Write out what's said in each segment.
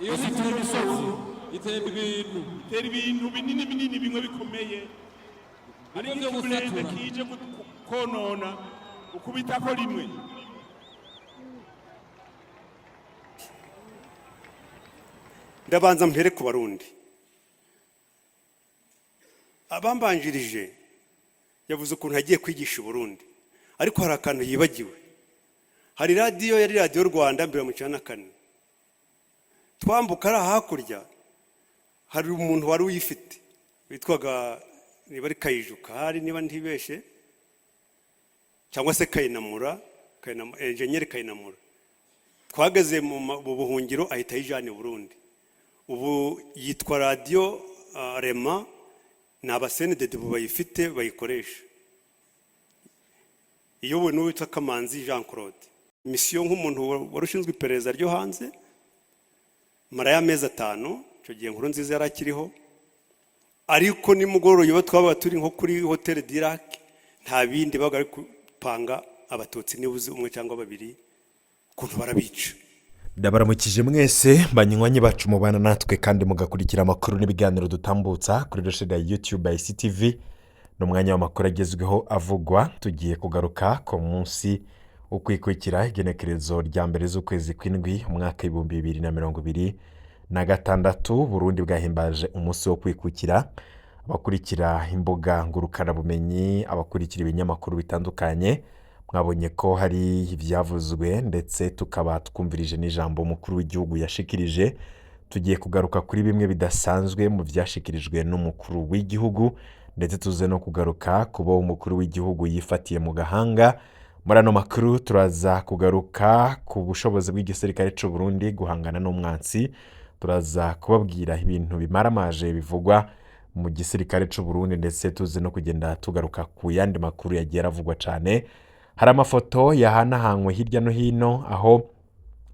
Iyo Isitura imisozi. Itemba ibintu. Itera ibintu binini binini, bimwe bikomeye, ari Bimwe byo nk'ikiburende gusatura. Kije konona ukubitako rimwe. Ndabanza mpere ku Barundi. Abambanjirije yavuze ukuntu yagiye kwigisha i Burundi, ariko hari akantu yibagiwe. Hari radiyo, yari Radiyo Rwanda mbere mu 94. Twambuka ari hakurya, hari umuntu wari uyifite witwaga, niba ari Kayijuka hari, niba ntibeshe, cyangwa se Kayinamura, Enjenyeri Kayinamura. Twageze mu buhungiro, ahita ayijana i Burundi. Ubu yitwa Radiyo Rema. Ni aba CNDD bayifite, bayikoresha, iyobowe n'uwitwa Kamanzi Jean Claude. Misiyo nk'umuntu wari ushinzwe iperereza ryo hanze, mara y'amezi 5. Icyo gihe Nkurunziza yari akiriho, ariko nimugoroba iyo twabaga turi nko kuri Hôtel du Lac, nta bindi babaga bari gupanga: Abatutsi nibuze umwe cyangwa babiri, ukuntu barabica. Ndabaramukije mwese banywanyi bacu mubana natwe kandi mugakurikira amakuru n'ibiganiro dutambutsa kuri chaîne ya YouTube ya ICTV. Ni umwanya w'amakuru agezweho avugwa. Tugiye kugaruka ku munsi wo kwikurikira, igenekerezo rya 1 z'ukwezi kw'indwi, umwaka 2026. Burundi bwahimbaje umunsi wo kwikukira. Abakurikira imbuga ngurukanabumenyi, abakurikira ibinyamakuru bitandukanye, mwabonye ko hari ibyavuzwe, ndetse tukaba twumvirije n'ijambo umukuru w'igihugu yashikirije. Tugiye kugaruka kuri bimwe bidasanzwe mu byashikirijwe n'umukuru w'igihugu, ndetse tuze no kugaruka ku bo umukuru w'igihugu yifatiye mu gahanga. Muri ano makuru turaza kugaruka ku bushobozi bw'igisirikare cy'u Burundi guhangana n'umwansi. Turaza kubabwira ibintu bimaramaje bivugwa mu gisirikare cy'u Burundi, ndetse tuze no kugenda tugaruka ku yandi makuru yagiye aravugwa cyane. Hari amafoto yahanahanywe hirya no hino, aho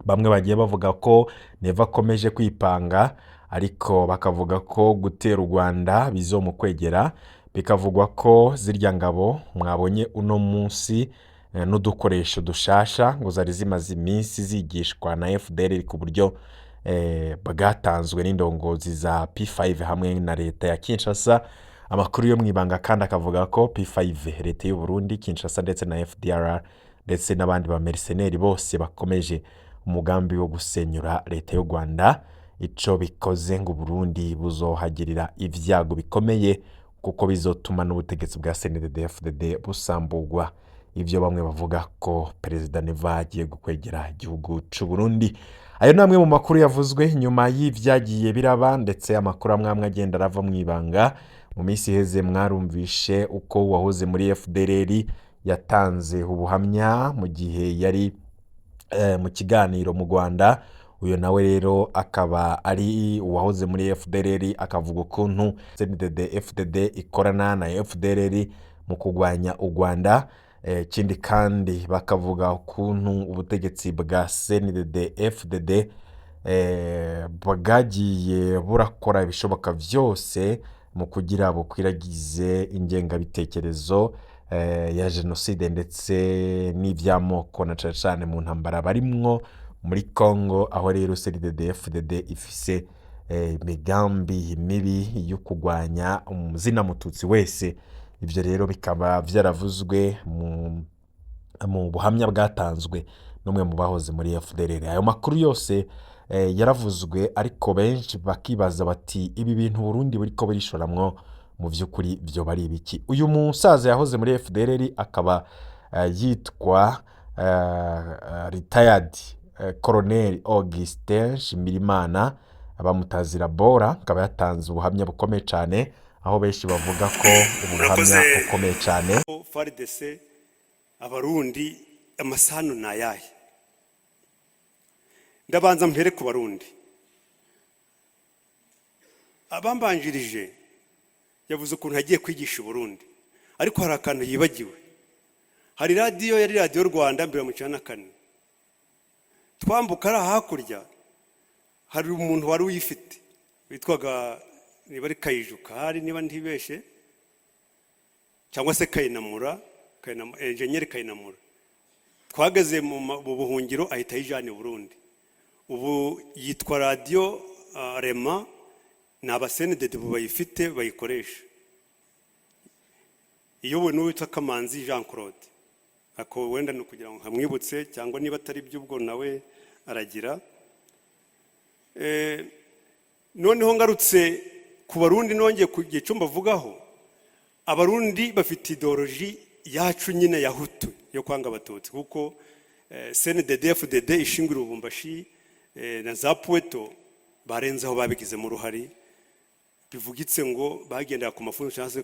bamwe bagiye bavuga ko Neva akomeje kwipanga, ariko bakavuga ko gutera u Rwanda bizomukwegera. Bikavugwa ko zirya ngabo mwabonye uno munsi n'udukoresho dushasha ngo zari zimaze iminsi zigishwa na FDL ku buryo bwatanzwe n'indongozi za P5 hamwe na leta ya Kinshasa. Amakuru yo mu ibanga kandi akavuga ko P5, leta y'u Burundi, Kinshasa ndetse na FDLR ndetse n'abandi ba mercenaires bose bakomeje umugambi wo gusenyura leta y'u Rwanda. Ico bikoze ngo Burundi buzohagirira ibyago bikomeye, kuko bizotuma n'ubutegetsi bwa CNDD-FDD busambugwa. Ibyo bamwe bavuga ko Perezida Neva agiye gukwegera igihugu c'u Burundi. Ayo ni amwe mu makuru yavuzwe nyuma y'ibyagiye biraba, ndetse amakuru amwe amwe agenda arava mu ibanga. Mu minsi iheze mwarumvishe uko uwahoze muri FDLR yatanze ubuhamya mu gihe yari mu kiganiro mu Rwanda. Uyu nawe rero akaba ari uwahoze muri FDLR, akavuga ukuntu CNDD FDD ikorana na FDLR mu kurwanya u Rwanda. Ikindi kandi bakavuga ukuntu ubutegetsi bwa CNDD FDD bwagiye burakora ibishoboka byose mu kugira bukwiragize ingengabitekerezo ya jenoside ndetse n'iby'amoko, na cyane cyane mu ntambara barimwo muri Congo, aho rero CNDD FDD ifise imigambi mibi yo kurwanya umuzina mututsi wese. Ibyo rero bikaba byaravuzwe mu buhamya bwatanzwe n'umwe mu bahoze muri FDLR. Ayo makuru yose yaravuzwe, ariko benshi bakibaza bati: "Ibi bintu Burundi buriko burishoramwo mu by'ukuri byo bari ibiki?" Uyu musaza yahoze muri FDLR akaba yitwa retired Colonel Augustin Nshimirimana, bamutazira Bora, akaba yatanze ubuhamya bukomeye cyane, aho benshi bavuga ko ubu buhamya Murakoze. bukomeye cyane. FARDC, Abarundi, amasano ni ayahe? Ndabanza mpere ku Barundi. Abambanjirije yavuze ukuntu yagiye kwigisha i Burundi, ariko hari akantu yibagiwe. Hari radiyo, yari Radiyo Rwanda mbere mu 94. Twambuka ari hakurya, hari umuntu wari uyifite witwaga, niba ari Kayijuka hari, niba ntibeshe, cyangwa se Kayinamura, Enjenyeri Kayinamura. Twageze mu buhungiro, ahita ayijana i Burundi. Ubu yitwa Radiyo Rema, ni aba CNDD bayifite, bayikoresha, iyobowe n'uwitwa Kamanzi Jean Claude. Ako wenda ni ukugira ngo nkamwibutse, cyangwa niba atari by'ubwo nawe aragira. Noneho ngarutse ku Barundi, nongeye ku gihe cyo mbavugaho, Abarundi bafite idéologie yacu nyine ya Hutu yo kwanga Abatutsi, kuko CNDD FDD ishingwa i Lubumbashi na za Pweto barenzeho babigizemo uruhari, bivugitse ngo bagendera ku mafunzo cyangwa se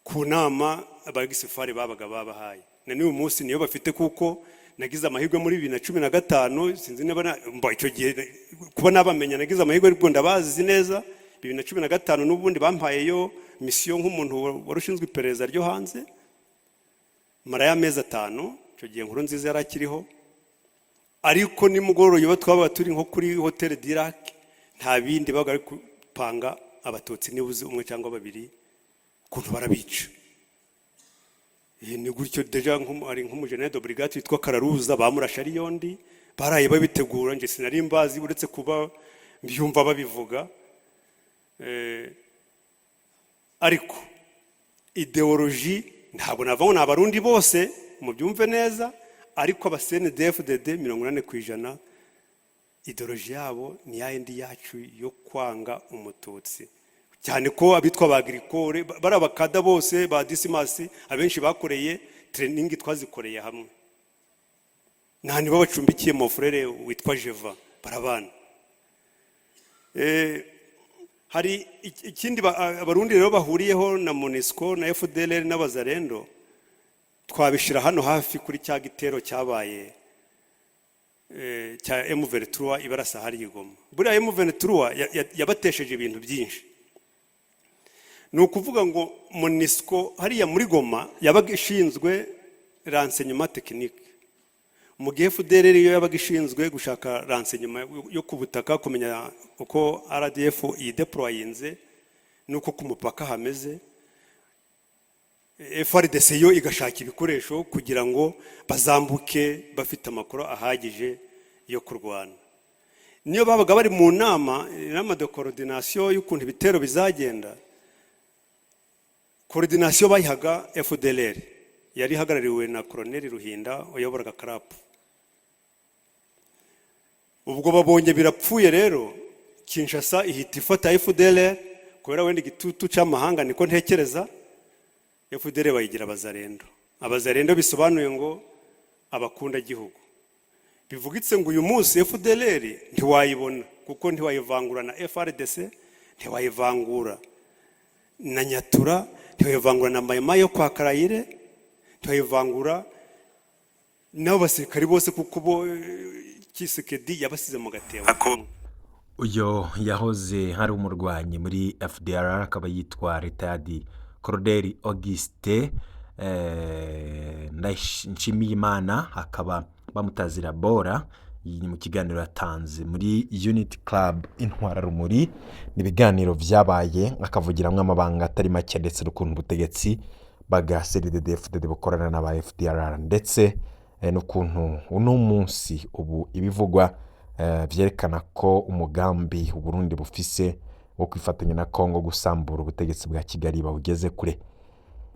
ku nama abagisifari babaga babahaye. Na n'uyu munsi niyo bafite, kuko nagize amahirwe muri 2015, sinzi niba mba icyo gihe kuba nabamenya, nagize amahirwe ariko ndabazi neza. 2015 n'ubundi bampayeyo mission nk'umuntu wari ushinzwe iperereza ryo hanze, mara y'amezi 5. Icyo gihe Nkurunziza yari akiriho, ariko nimugoroba iyo twabaga turi nko kuri Hôtel du Lac, nta bindi babaga bari gupanga, Abatutsi nibuze umwe cyangwa babiri ukuntu barabica. Ni gutyo déjà hari nk'umujenerali de brigade witwa Kararuza bamurashe ari yondi, baraye babitegura. Nje sinari mbazi uretse kuba mbyumva babivuga. Ariko idéologie, ntabwo navuga ngo ni Abarundi bose, mubyumve neza, ariko aba CNDD-FDD 80% idéologie yabo ni ya yindi yacu yo kwanga Umututsi, cyane ko abitwa ba Agricole bari abakada bose ba Disimasi, abenshi bakoreye training twazikoreye hamwe, nta nibo bacumbikiye mon frère witwa Jeva barabana. Hari ikindi Abarundi rero bahuriyeho na MONUSCO na FDLR n'Abazarendo, twabishyira hano hafi kuri cya gitero cyabaye cya M23 ibarasa hariya i Goma. Buriya M23 yabatesheje ibintu byinshi. Ni ukuvuga ngo MONUSCO hariya muri Goma yabaga ishinzwe renseignement technique, mu gihe FDLR yo yabaga ishinzwe gushaka renseignement yo ku butaka, kumenya uko RDF yideployinze n'uko ku mupaka hameze. FARDC yo igashaka ibikoresho kugira ngo bazambuke bafite amakuru ahagije yo kurwana. Niyo babaga bari mu nama, inama de coordination y'ukuntu ibitero bizagenda, coordination bayihaga FDLR yari ihagarariwe na Colonel Ruhinda wayoboraga CRAP. Ubwo babonye birapfuye rero, Kinshasa ihita ifata FDLR kubera wenda igitutu cy'amahanga, niko ntekereza. FDLR bayigira Abazarendo. Abazarendo bisobanuye ngo abakunda gihugu. Bivugitse ngo uyu munsi FDLR ntiwayibona, kuko ntiwayivangura na FARDC, ntiwayivangura na Nyatura, ntiwayivangura na Mayima yo kwa Karayire, ntiwayivangura n'abo basirikari bose, kuko bo Tshisekedi yabasize mu gatebo kamwe. Uyu yahoze ari umurwanyi muri FDLR, akaba yitwa retired Colonel Auguste Nshimiyimana, akaba bamutazira Bora. Iyi ni mu kiganiro yatanze muri Unity Club Intwararumuri. Ni ibiganiro byabaye akavugiramo amabanga atari make, ndetse n'ukuntu ubutegetsi bwa CNDD-FDD bukorana n'aba FDLR, ndetse n'ukuntu uno munsi ubu ibivugwa byerekana ko umugambi Uburundi bufise wo kwifatanya na Congo gusambura ubutegetsi bwa Kigali bawugeze kure.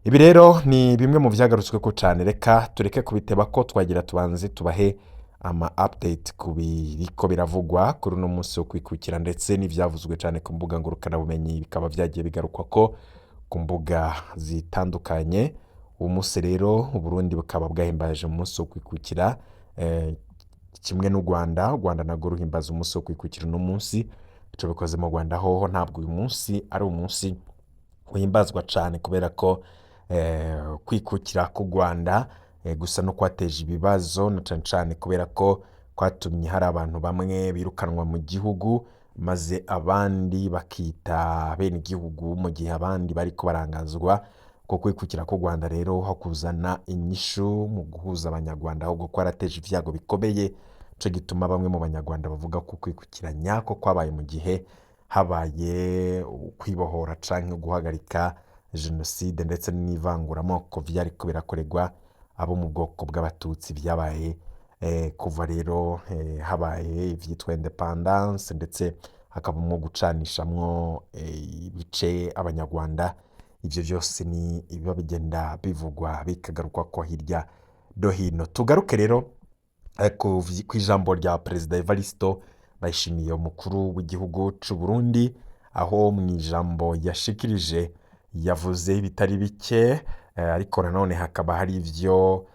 Ibi rero ni bimwe mu byagarutswe ko cyane. Reka tureke kubiteba, ko twagira tubanze tubahe ama update ku biriko biravugwa kuri uno munsi wo kwikukira, ndetse n'ibyavuzwe cyane ku mbuga ngurukanabumenyi, bikaba byagiye bigarukwa ko ku mbuga zitandukanye. Uwo munsi rero Uburundi bukaba bwahimbaje umunsi wo kwikukira kimwe n'u Rwanda. U Rwanda narwo ruhimbaza umunsi wo kwikukira uno munsi. Ico bikoze mu Rwanda hoho ntabwo uyu munsi ari umunsi uhimbazwa cyane, kubera ko kwikukira k'u Rwanda gusa no kwateje ibibazo, na cyane cyane kubera ko kwatumye hari abantu bamwe birukanwa mu gihugu, maze abandi bakita bene igihugu, mu gihe abandi bariko barangazwa. Ko kwikukira k'u Rwanda rero aho kuzana inyishu mu guhuza Abanyarwanda, ahubwo kwarateje ibyago bikomeye. Ico gituma bamwe mu Banyarwanda bavuga ko kwikukira nyako kwabaye mu gihe habaye kwibohora canke guhagarika jenoside ndetse n'ivanguramoko vyariko birakorerwa abo mu bwoko bw'Abatutsi, byabaye. Kuva rero habaye ivyitwa indépendance, ndetse hakabamwo gucanishamwo ibice abanyarwanda, ivyo vyose ni ibiba bigenda bivugwa bikagarukwako hirya no hino. Tugaruke rero kw'ijambo rya Perezida Evaristo Ndayishimiye, umukuru w'igihugu c'u Burundi, aho mu ijambo yashikirije yavuze ibitari bike, ariko nanone hakaba hari ivyo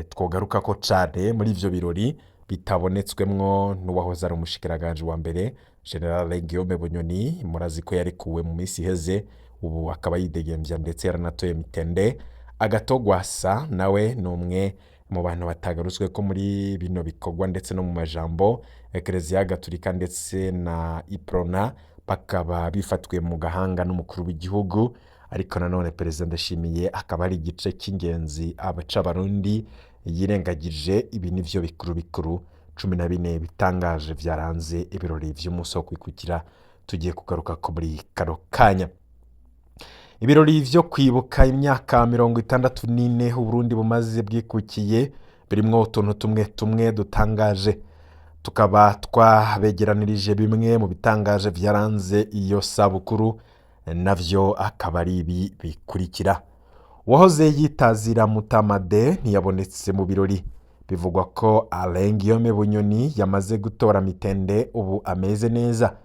twogarukako cane muri ivyo birori bitabonetswemwo n'uwahoze ari umushikiranganji wa mbere, Général Guillaume Bunyoni. Murazi ko yarekuwe mu minsi iheze, ubu akaba yidegemvya, ndetse yaranatoye mitende. Agathon Rwasa nawe ni umwe mu bantu batagarutswe ko muri bino bikorwa ndetse no mu majambo. Ekereziya Gatolika ndetse na Iprona bakaba bifatiwe mu gahanga n'umukuru w'igihugu. Ariko nanone Perezida Ndashimiye akaba ari igice cy'ingenzi c'Abarundi yirengagije. Ibi nivyo bikuru bikuru 14 bitangaje vyaranze ibirori vy'umunsi wo kwikukira tugiye kugaruka ko muri kano kanya. Ibirori vyo kwibuka imyaka 64 Uburundi bumaze bwikukiye birimwo utuntu tumwe tumwe dutangaje. Tukaba twabegeranirije bimwe mu bitangaje vyaranze iyo sabukuru, navyo akaba ari ibi bikurikira: uwahoze yitazira Mutamade ntiyabonetse mu birori. Bivugwa ko Alain Guillaume Bunyoni yamaze gutora mitende, ubu ameze neza.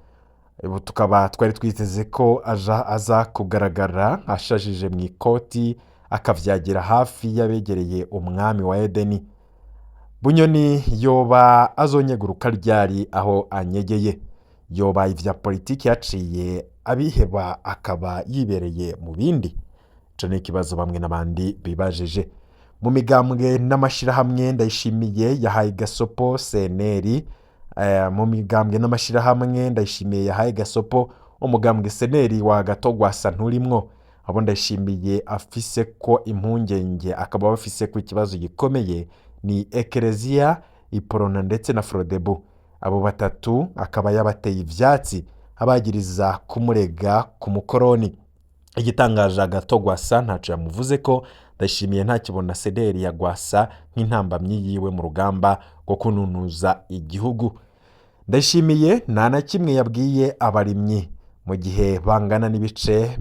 Ubu tukaba twari twiteze ko aja aza kugaragara ashajije mu ikoti, akavyagira hafi y'abegereye umwami wa Edeni. Bunyoni yoba azonyeguruka ryari aho anyegeye? Yoba ivya politiki yaciye abiheba, akaba yibereye mu bindi? Ico ni ikibazo bamwe n'abandi bibajije. Mu migambwe n'amashirahamwe, Ndayishimiye yahaye gasopo CNL. Mu migambwe n'amashirahamwe, Ndayishimiye yahaye gasopo umugambwe CNL wa Agathon Rwasa nturimwo. Abo Ndayishimiye afise ko impungenge, akaba bafise ko ikibazo gikomeye, ni Ekereziya, Iprona ndetse na Frodebu. Abo batatu akaba yabateye ivyatsi, abagiriza kumurega ku mukoroni. Igitangaje, Agathon Rwasa ntaco yamuvuze ko. Ndayishimiye ntakibona CNL ya Rwasa nk'intambamyi yiwe mu rugamba rwo kununuza igihugu. Ndayishimiye nta na kimwe yabwiye abarimyi, mu gihe bangana n'ibice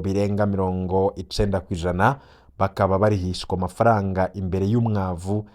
birenga 90% bakaba barihishwa amafaranga imbere y'umwavu,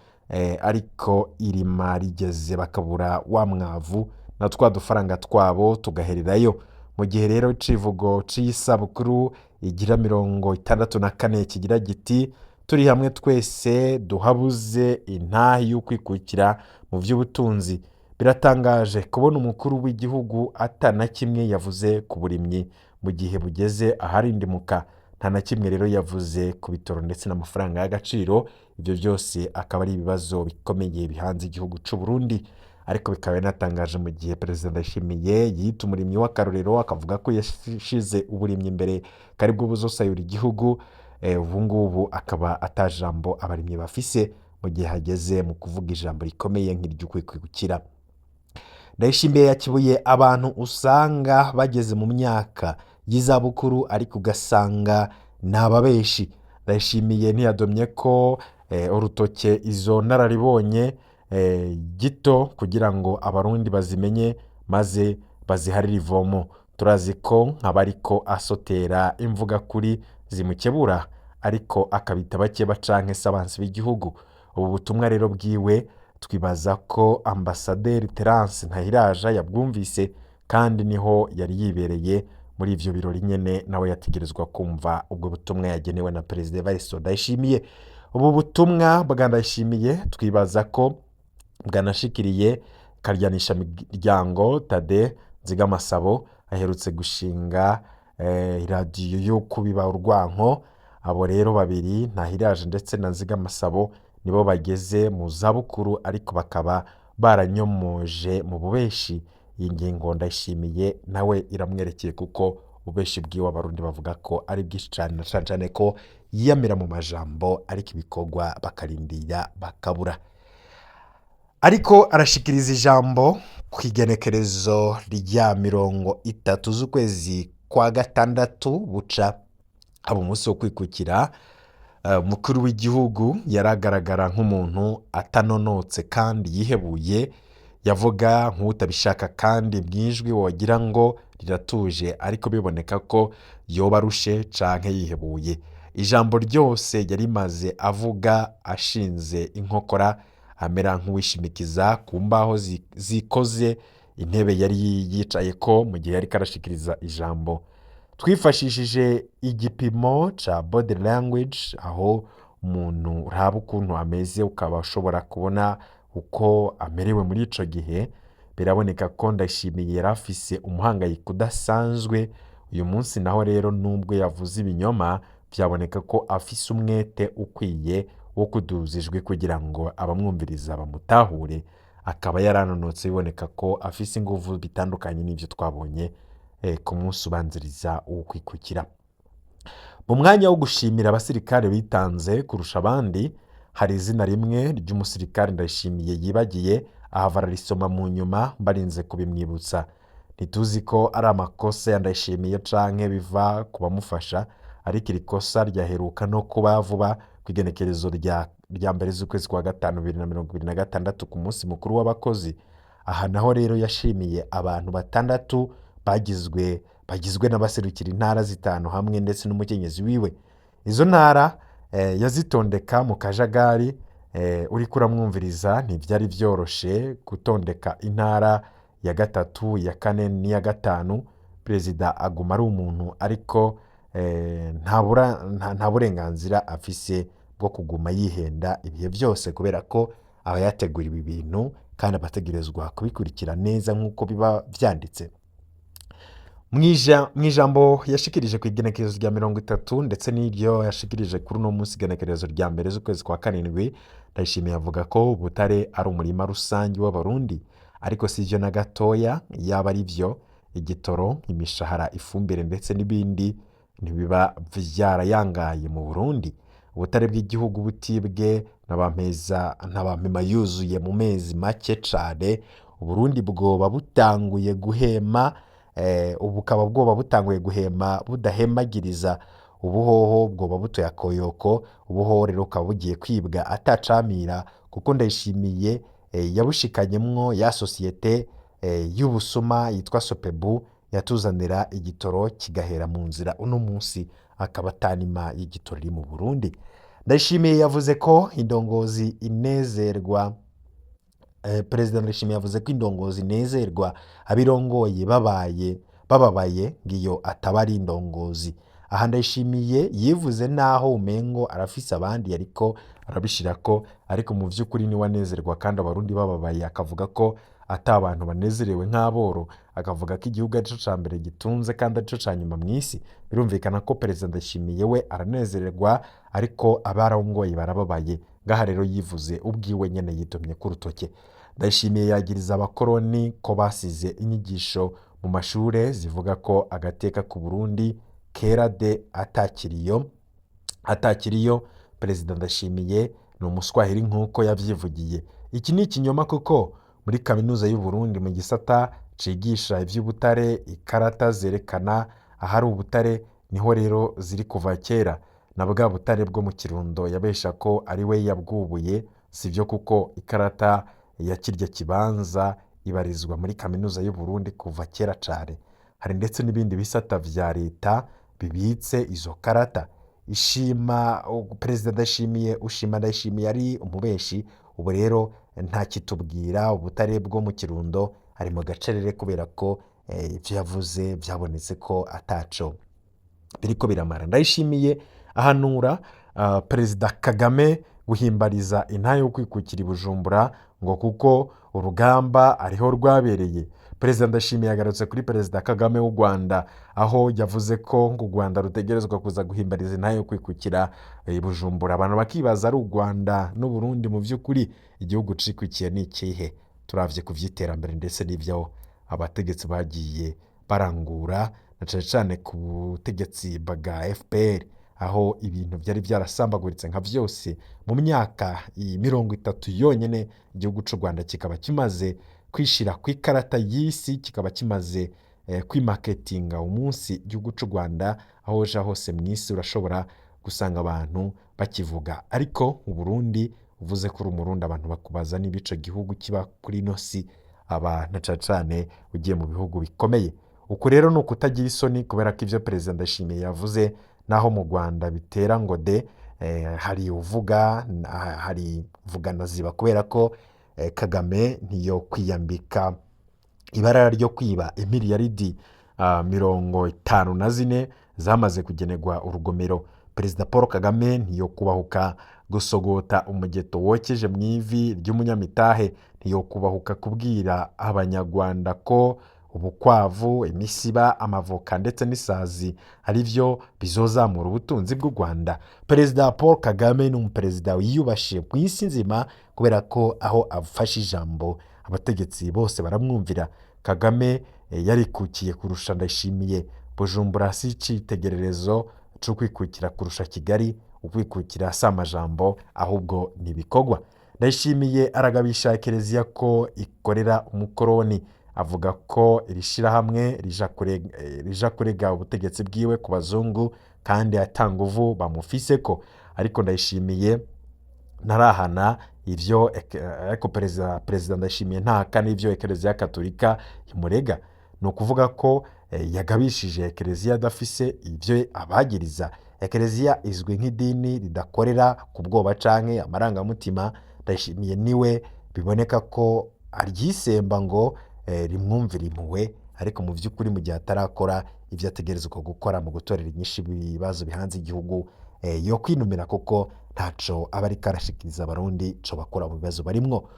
ariko irima rigeze bakabura wa mwavu na twa dufaranga twabo tugahererayo. Mu gihe rero icivugo c'iyisabukuru igira 64 kigira giti: "Turi hamwe twese duhabuze intahe y'ukwikukira mu by'ubutunzi", biratangaje kubona umukuru w'igihugu ata na kimwe yavuze ku burimyi mu gihe bugeze aharindimuka. Nta na kimwe rero yavuze ku bitoro ndetse n'amafaranga y'agaciro. Ibyo byose akaba ari ibibazo bikomeye bihanze igihugu c'u Burundi. Ariko bikaba binatangaje mu gihe Perezida Ndayishimiye yita umurimyi w'akarorero, akavuga ko yashize uburimyi imbere, ko aribwo buzosayura igihugu. Ubu ngubu akaba atajambo abarimyi bafise mu gihe hageze mu kuvuga ijambo rikomeye nk'iry'ukwikukira. Ndayishimiye yakibuye abantu usanga bageze mu myaka y'izabukuru, ariko ugasanga ni ababeshi. Ndayishimiye ntiyadomye ko urutoke izo nararibonye gito kugira ngo Abarundi bazimenye maze baziharire ivomo. Turazi ko nk'abariko asotera imvuga kuri zimukebura, ariko akabita bakeba canke se abansi b'igihugu. Ubu butumwa rero bwiwe, twibaza ko Ambasaderi Terence Ntahiraja yabwumvise, kandi niho yari yibereye muri ivyo birori nyene, nawe yategerezwa kumva ubwo butumwa yagenewe na Perezida Evariste Ndayishimiye. Ubu butumwa bwa Ndayishimiye twibaza ko bwanashikiriye Karyanisha miryango Tade Nzigamasabo, aherutse gushinga iradiyo yo kubiba urwanko. Abo rero babiri, Ntahiraje ndetse na Nzigamasabo, nibo bageze mu zabukuru, ariko bakaba baranyomoje mu bubeshi. Iyi ngingo Ndayishimiye nawe iramwerekeye, kuko ububeshi bwiwe Abarundi bavuga ko ari bwinshi cane, na cane cane ko yiyamira mu majambo, ariko ibikorwa bakarindira bakabura. Ariko arashikiriza ijambo ku igenekerezo rya 30 z'ukwezi kwa gatandatu, buca haba umunsi wo kwikukira. Umukuru w'igihugu yaragaragara nk'umuntu atanonotse kandi yihebuye, yavuga nk'utabishaka kandi mw'ijwi wogira ngo riratuje, ariko biboneka ko yoba arushe canke yihebuye. Ijambo ryose yarimaze avuga ashinze inkokora, amera nk'uwishimikiza ku mbaho zikoze intebe yari yicayeko mu gihe yariko arashikiriza ijambo. Twifashishije igipimo ca body language, aho umuntu uraba ukuntu ameze ukaba ushobora kubona uko amerewe muri ico gihe, biraboneka ko Ndayishimiye yari afise umuhangayiko udasanzwe. Uyu munsi naho rero, nubwo yavuze ibinyoma, vyaboneka ko afise umwete ukwiye wo kuduza ijwi kugira ngo abamwumviriza bamutahure, akaba yaranonotse, biboneka ko afise inguvu, bitandukanye n'ivyo twabonye ku munsi ubanziriza uwukwikukira. Mu mwanya wo gushimira abasirikare bitanze kurusha abandi, hari izina rimwe ry'umusirikare Ndayishimiye yibagiye, ahava ararisoma mu nyuma barinze kubimwibutsa. Ntituzi ko ari amakosa ya Ndayishimiye canke biva ku bamufasha, ariko iri kosa ryaheruka no kuba vuba ku igenekerezo rya 1 z'ukwezi kwa gatanu 2026, ku munsi mukuru w'abakozi. Aha naho rero yashimiye abantu batandatu bagizwe n'abaserukira intara zitanu hamwe ndetse n'umukenyezi wiwe. Izo ntara yazitondeka mu kajagari. Uriko uramwumviriza, ntivyari vyoroshe gutondeka intara ya gatatu, iya kane n'iya gatanu. Perezida aguma ari umuntu, ariko nta burenganzira afise bwo kuguma yihenda ibihe byose, kubera ko aba yategura ibi bintu kandi aba ategerezwa kubikurikira neza nk'uko biba vyanditse. Mu ijambo yashikirije ku igenekerezo rya 30 ndetse n'iryo yashikirije kuri uno munsi, igenekerezo rya 1 z'ukwezi kwa karindwi, Ndayishimiye avuga ko ubutare ari umurima rusange w'Abarundi, ariko si byo na gatoya. Yaba ari byo, igitoro, imishahara, ifumbire ndetse n'ibindi ntibiba vyarayangaye mu Burundi. Ubutare bw'igihugu butibwe na ba mpema yuzuye mu mezi make cane, Uburundi bwoba butanguye guhema, ubu bukaba bwoba butanguye guhema budahemagiriza. Ubuhoho bwoba butoye akoyoko. Ubuhoho rero bukaba bugiye kwibwa atacamira, kuko Ndayishimiye yabushikanyemwo ya sosiyete y'ubusuma yitwa Sopebu, yatuzanira igitoro kigahera mu nzira. Uno munsi akaba atanima y'igitoro iri mu Burundi. Ndayishimiye yavuze ko indongozi inezerwa, Perezida Ndayishimiye yavuze ko indongozi inezerwa abirongoye babaye bababaye, ngiyo ataba ari indongozi. Aha Ndayishimiye yivuze naho umengo arafise abandi ariko arabishirako, ariko mu vy'ukuri niwe anezerwa kandi Abarundi bababaye, akavuga ko ata bantu banezerewe nk'aboro, akavuga ko igihugu arico ca mbere gitunze kandi arico ca nyuma mw'isi. Birumvikana ko Perezida Ndayishimiye we aranezererwa, ariko abarongoye barababaye. Ngaha rero yivuze ubwiwe nyene, yidomye ku rutoke. Ndayishimiye yagiriza abakoroni ko basize inyigisho mu mashure zivuga ko agateka ku Burundi kera de atakiriyo. Perezida Ndashimiye ni umuswahili nk'uko yavyivugiye. Iki ni ikinyoma, kuko muri Kaminuza y'u Burundi, mu gisata cigisha ivy'ubutare, ikarata zerekana ahari ubutare niho rero ziri kuva kera. Na bwa butare bwo mu Kirundo yabesha ko ari we yabwubuye, sivyo, kuko ikarata ya kirya kibanza ibarizwa muri Kaminuza y'u Burundi kuva kera cane. Hari ndetse n'ibindi bisata vya leta bibitse izo karata. Ishima Perezida Ndayishimiye, ushima Ndayishimiye ari umubeshi. Ubu rero nta kitubwira ubutare bwo mu Kirundo, ari mu gacerere, kubera ko ivyo yavuze vyabonetse ko ataco biriko biramara. Ndayishimiye ahanura Perezida Kagame guhimbariza intahe yo kwikukira i Bujumbura, ngo kuko urugamba ariho rwabereye. Perezida Ndayishimiye yagarutse kuri Perezida Kagame w'u Rwanda, aho yavuze ko ngo u Rwanda rutegerezwa kuza guhimbariza intahe yo kwikukira i Bujumbura. Abantu bakibaza, ari u Rwanda n'Uburundi, mu by'ukuri igihugu cikukiye ni ikihe, turavye ku vy'iterambere ndetse n'ivyo abategetsi bagiye barangura, na cane cane ku butegetsi bwa FPR, aho ibintu byari byarasambaguritse nka vyose mu myaka 30 yonyene, igihugu c'u Rwanda kikaba kimaze kwishira ku ikarata y'isi, kikaba kimaze kwimaketinga. Umunsi igihugu c'u Rwanda, aho uja hose mw'isi, urashobora gusanga abantu bakivuga. Ariko mu Burundi uvuze ko uri Umurundi, abantu bakubaza niba ico gihugu kiba kuri ino si, aba na cane cane ugiye mu bihugu bikomeye. Uku rero ni ukutagira isoni, kubera ko ivyo Perezida Ndayishimiye yavuze naho mu Rwanda bitera ngo de hari uvuga hari vugana ziba, kubera ko Kagame ntiyo kwiyambika ibara ryo kwiba imiliyaridi 54 zamaze kugenerwa urugomero. Perezida Paul Kagame ntiyokubahuka gusogota umugeto wokeje mu ivi ry'umunyamitahe, ntiyokubahuka kubwira Abanyarwanda ko ubukwavu, imisiba, amavoka ndetse n'isazi ari byo bizozamura ubutunzi bw'u Rwanda. Perezida Paul Kagame ni umuperezida wiyubashe ku isi nzima, kubera ko aho afashe ijambo abategetsi bose baramwumvira. Kagame yarikukiye kurusha Ndayishimiye. Bujumbura si icitegererezo co kwikukira kurusha Kigali. Ukwikukira si amajambo, ahubwo ni ibikorwa. Ndayishimiye aragabisha Kiliziya ko ikorera umukoroni, avuga ko iri shirahamwe rija kurega ubutegetsi bwiwe ku bazungu kandi ata nguvu bamufiseko. Ariko Ndayishimiye ntarahana ivyo, ariko perezida Ndayishimiye ntahakana ivyo Ekereziya Katolika imurega. Ni ukuvuga ko yagabishije Ekereziya adafise ivyo abagiriza. Ekereziya izwi nk'idini ridakorera ku bwoba canke amarangamutima. Ndayishimiye niwe biboneka ko aryisemba ngo rimwumvire impuhwe, ariko mu by'ukuri mu gihe atarakora ibyo ategerezwa gukora mu gutorera inyishu ibibazo bihanze igihugu, yo kwinumira, kuko ntaco aba ariko arashikiriza Abarundi co bakora mu bibazo barimwo.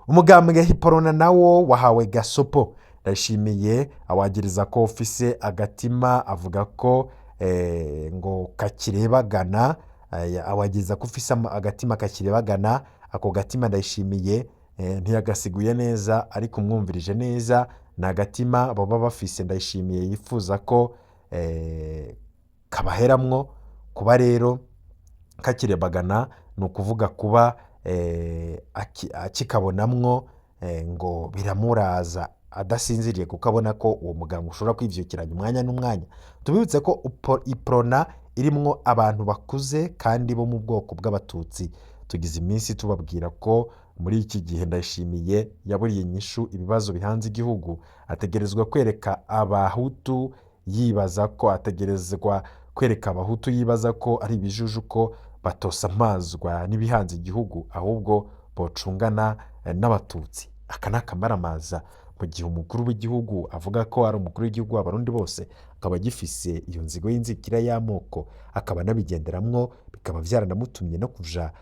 Umugambwe Hiporona nawo wahawe gasopo. Ndayishimiye awagiriza ko ufise agatima, avuga ko ngo kakirebagana, awagiriza ko ufise agatima kakirebagana. Ako gatima Ndayishimiye ntiyagasiguye neza, ariko umwumvirije neza ni agatima baba bafise Ndayishimiye yifuza ko kabaheramwo. Kuba rero kakirebagana ni ukuvuga kuba akikabonamwo, ngo biramuraza adasinziriye, kuko abona ko uwo muganga ushobora kwivyukiranya umwanya n'umwanya. Tubibutse ko Iprona irimwo abantu bakuze kandi bo mu bwoko bw'Abatutsi. Tugize iminsi tubabwira ko muri iki gihe Ndayishimiye yaburiye inyishu ibibazo bihanze igihugu, ategerezwa kwereka Abahutu yibaza ko ategerezwa kwereka Abahutu yibaza ko ari ibijuju, ko batosamazwa n'ibihanze igihugu, ahubwo bocungana n'Abatutsi. Aka ni akamaramaza mu gihe umukuru w'igihugu avuga ko ari umukuru w'igihugu w'Abarundi bose, akaba agifise iyo nzigo y'inzikira y'amoko, akaba anabigenderamwo, bikaba byaranamutumye no kuja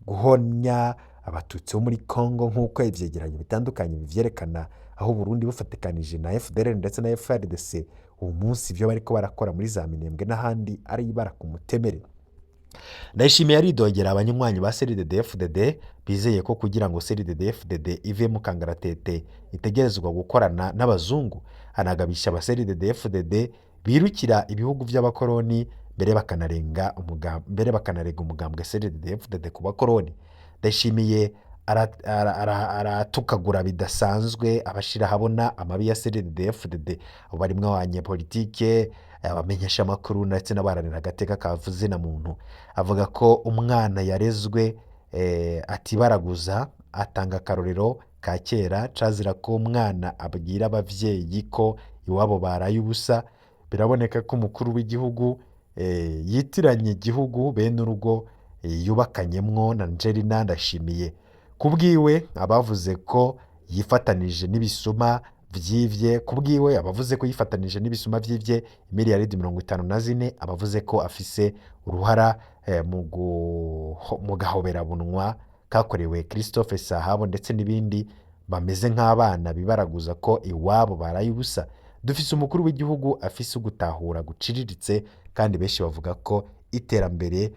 guhonya Abatutsi bo muri Congo, nk'uko ivyegeranyo bitandukanye bivyerekana, aho Burundi bufatikanije na FDLR ndetse na FARDC uwo munsi ibyo bariko barakora muri za Minembwe n'ahandi ari ibara ku mutemere. Ndayishimiye aridogera abanywanyi ba CNDD-FDD bizeye ko kugira ngo CNDD-FDD ive mu kangaratete itegerezwa gukorana n'abazungu. Anagabisha aba CNDD-FDD birukira ibihugu by'abakoroni, mbere bakanarega umugambwe CNDD-FDD ku bakoroni. Ndayishimiye aratukagura bidasanzwe abashira ahabona amabi ya CNDD-FDD, abo barimwo abanyepolitike, abamenyeshamakuru ndetse n'abaharanira agateka ka zina muntu. Avuga ko umwana yarezwe atibaraguza, atanga akarorero ka kera cazira ko umwana abwira abavyeyi ko iwabo baraye ubusa. Biraboneka ko umukuru w'igihugu yitiranye igihugu bene urugo yubakanyemwo na Angelina Ndashimiye. Kubwiwe abavuze ko yifatanije n'ibisuma vyivye, kubwiwe abavuze ko yifatanije n'ibisuma vyivye miliyaridi 54, abavuze ko afise uruhara mu gahoberabunwa kakorewe Christophe Sahabo ndetse n'ibindi, bameze nk'abana bibaraguza ko iwabo baraye ubusa. Dufise umukuru w'igihugu afise ugutahura guciriritse, kandi benshi bavuga ko iterambere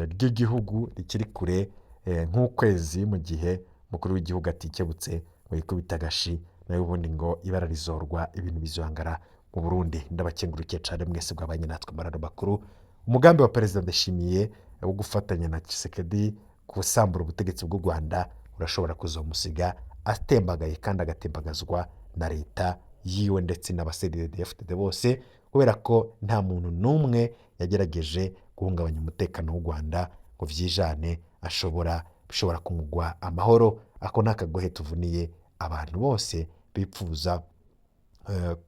ry'igihugu rikiri kure nk'ukwezi, mu gihe umukuru w'igihugu atikebutse ngo yikubite agashi, nayo ubundi ngo ibara rizorwa, ibintu bizohangara mu Burundi. Ndabakengurukiye cane mwese bwabanye natwe marano makuru. Umugambi wa Perezida Ndashimiye wo gufatanya na Tshisekedi gusambura ubutegetsi bw'u Rwanda urashobora kuzomusiga atembagaye, kandi agatembagazwa na leta yiwe ndetse n'aba CNDD-FDD bose, kubera ko nta muntu n'umwe yagerageje guhungabanya umutekano w'u Rwanda ngo vyijane ashobora bishobora kumugwa amahoro. Ako ni akagohe tuvuniye abantu bose bipfuza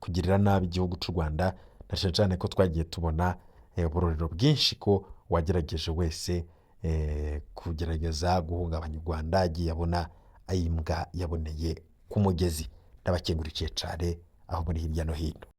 kugirira nabi igihugu cy'u Rwanda, na cyane cyane ko twagiye tubona uburorero bwinshi ko uwagerageje wese kugerageza guhungabanya u Rwanda agiye abona ayimbwa yaboneye ku mugezi. Ndabakengurikiye cyane aho muri hirya no hino.